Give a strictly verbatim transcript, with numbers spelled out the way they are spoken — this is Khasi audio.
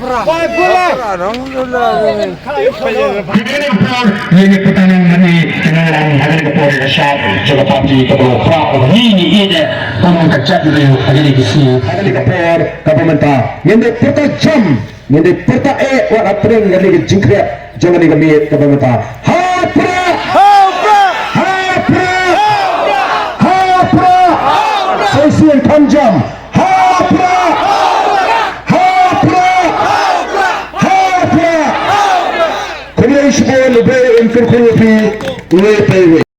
Kane ka por, ïa ngi pyrta nang mane, kane ka por ka shap jong ka party kaba la prah, ngi ngi ïeit ïa ka jait ri ha kane ka sngi. Kane ka por kaba mynta ngin dei pyrta jam, ngin dei pyrta eh wat hapdeng kane ka jingkhreh jong kane ka miet kaba mynta. Ha prah! Ha prah! Ha prah! Sa shisien kham jam. Ha prah! Ha prah! Ha prah! Khublei shibun, U Blei un kyrkhu ïa phi iwei pa iwei.